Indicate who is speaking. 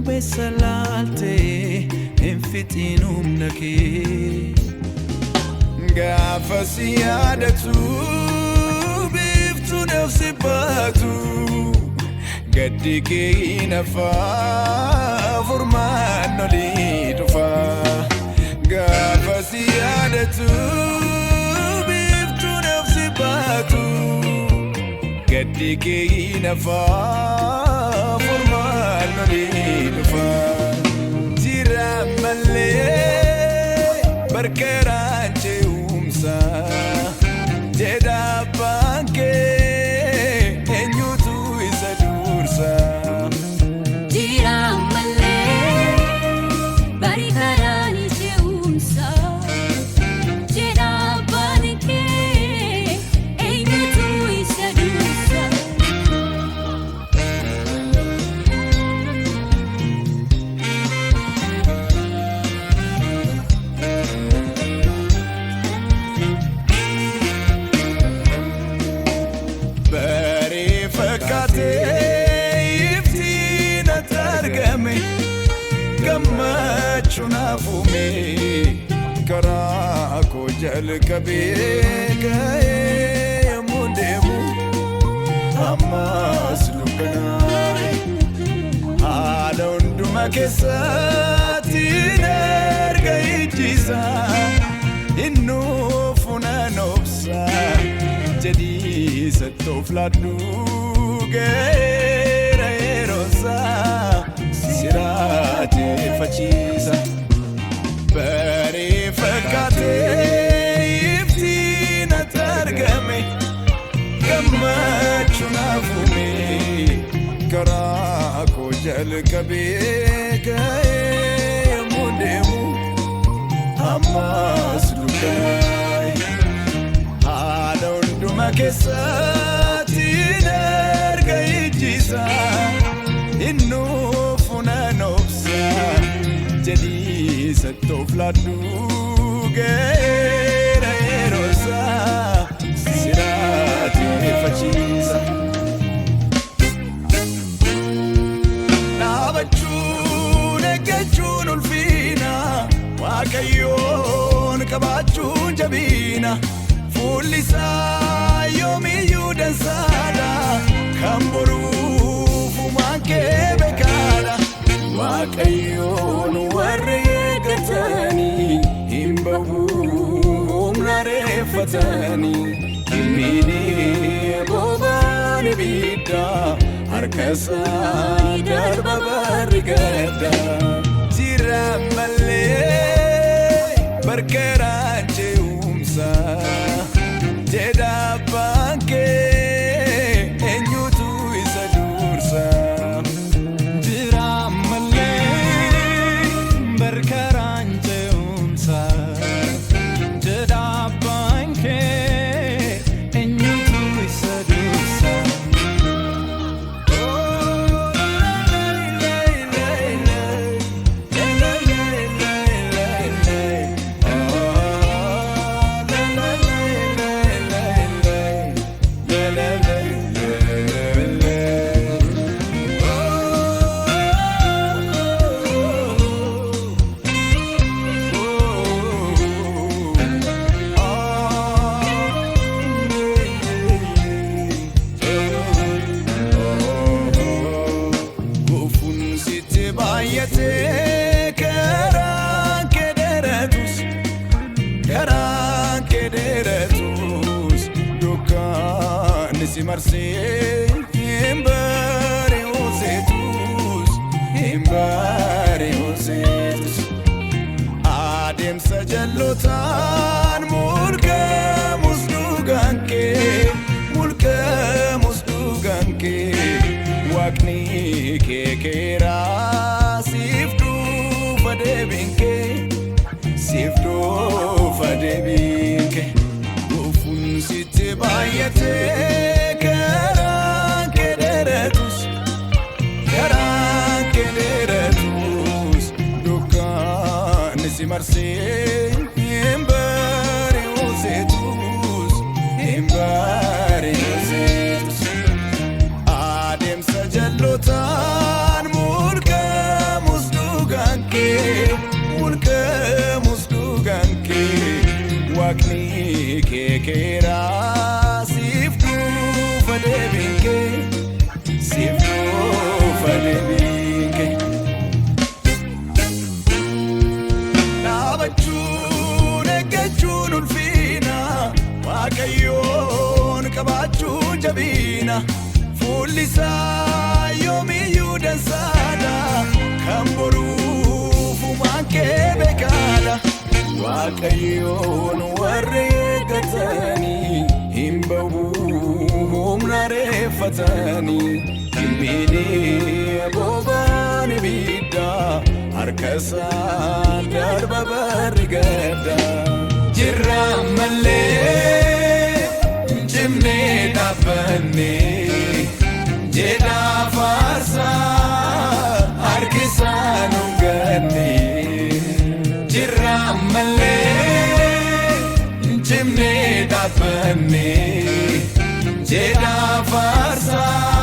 Speaker 1: Duumessa laaltee hin fixiin humna kee. Gaafa si yaadatu biiftuu nafsi baatu gaddi kee hin hafaa furmaan olii dhufa. Gaafa si yaadatu biiftuu nafsi baatu gaddi kee hin hafaa furmaan olii dhufa. Jira malee barkaraan ce'umsa jedha abbaan kee eenyutu isa dursa.
Speaker 2: Jira malee bari karaan ce'umsa jedha abbaan kee eenyutu isa dursa.
Speaker 1: Baree fakkaatee iftiin ati argame gammachuun hafuume karaa koo jalqabee ga'ee yommuu deemu ammas dukkanaa'e haala hunduma keessatti erga ijjiisa innuufu nan obsa jedhii sattoof laadhu ga'eera yeroosaa si raajeffachiisa. Baree fakkaatee iftiin ati argame gammachuun hafuume karaa koo jalqabee ga'ee yommuu deemu ammas dukkanaa'e haala hunduma keessatti erga ijjiisa innuufu nan obsa jedhii sattoof laadhu ga'eera yeroosaa si raajeffachiisa. Dhaabachuun eeggachuun ulfiina Waaqayyoon qabaachuun jabiina fuulli isaa yoomiyyuu dansaadha kan boruuf uumaan kee beekaadha. Waaqayyoon warri eeggatanii hin bahu humna reeffatanii hin miidhee bobaan ibiddaa harka isaa darba barri gadda. Jira malee barkaraan ce'umsa jedha abbaan kee eenyutu isa dursa.
Speaker 3: Jira malee barkaraan ce'umsa jedha abbaan kee eenyutu isa dursa.
Speaker 1: Gufuun sitti baay'atee karaan kee dheeratus karaan kee dheeratus dukkaanni si marsee hin bari'u seetus hin bari'u seetus. Adeemsa jallotaan mulqamus dhugaan kee mulqamus dhugaan kee waaqni kee keeraa siif dhufa deebiin kee siif dhufa deebiin kee gufuun sitti baay'atee karaan kee dheeratus karaan kee dheeratus dukkaanni si marsee hin bari'u seetus hin bari'u seetus. Adeemsa jallotaan mulqamus. kee, mulqamus dhugaan kee, waaqni kee keeraa siif dhufa deebiin kee, siif dhufa deebiin kee. Dhaabachuun eeggachuun ulfina, Waaqayyoon qabaachuun jabina, fuulli isaa yoomiyyuu dansaadha, kan boruuf uumaan kee beekaadha. Waaqayyoon warri eeggatanii hin ba'u humna reeffatanii, hin miidhee bobaan ibiddaa harka isaan darba barri gaddaa.
Speaker 3: Jirra malee cimnee dhaabbannee jedhaa faarsaa harki isaa nu gannee. Jirra malee cimnee dhaabbannee jedhaa faarsaa.